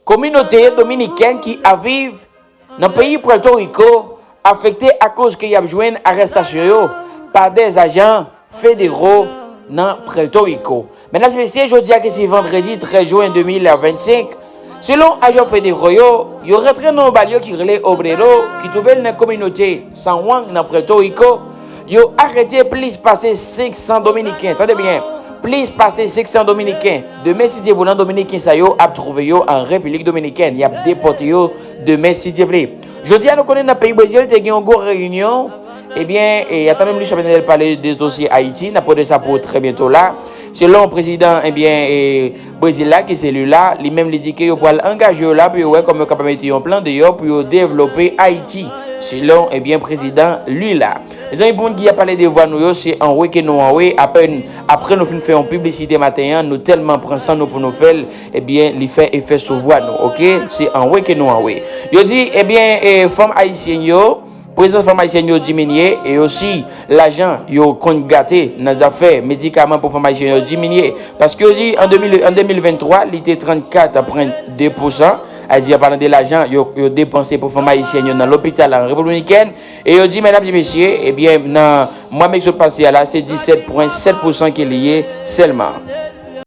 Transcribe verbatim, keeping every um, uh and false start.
Kominote dominikèn ki ap viv nan peyi Pwèto Riko afekte akoz ke y ap jwenn arèstasyon yo pa dè ajan federo nan Pwèto Riko. Medam e mesye, jodi a ki se vandredi trèz jen de mil vennsenk, selon ajan federo yo, yo rantre nan yon balyo ki rele Obrero, ki twouve l nan kominote San Juan nan Pwèto Riko, yo arete plis pase senk san Dominiken. Tande byen, plis pase senk san Dominiken. Demen, si Dye vle, nan Dominiken sa yo ap twouve yo an Repiblik Dominikèn. Y ap depòte yo demen, si Dye vle. Jodi a, nou konnen nan peyi Brezil, te gen yon gwo reyinyon. Ebyen, e, atan menm Lucia Benedel pale de dosye Ayiti, n ap pote sa pou ou trè byento la. Selon prezidan, ebyen, e, Brezil la, ki se Lula, li menm li di ke yo pral angaje yo la pou yo wè kòman yo kapab mete yon plan deyò pou yo devlope Ayiti, selon, ebyen, prezidan Lula. Mezanmi, pou moun ki ap pale de vwa nou yo, se anwe ke nou anwe. Apèn apre nou fin fè yon piblisite maten an, nou tèlman pran san nou pou nou fè l, ebyen, li fè efè sou vwa nou, oke? Se anwe ke nou anwe. Yo di, ebyen, e, fanm ayisyèn yo, prezans fanm ayisyèn yo diminye, e osi, lajan yo konn gate nan zafè medikaman pou fanm ayisyèn yo diminye. Paske yo di, an de mil, an de mil venntwa, li te trannkat pwen de pousan, a di, an palan de lajan yo, yo depanse pou fanm ayisyèn yo nan lopital an Repiblik Dominikèn, e yo di, medam e mesye, ebyen, nan mwa me k sot pase a la, se disèt pwen sèt pousan ke li ye sèlman.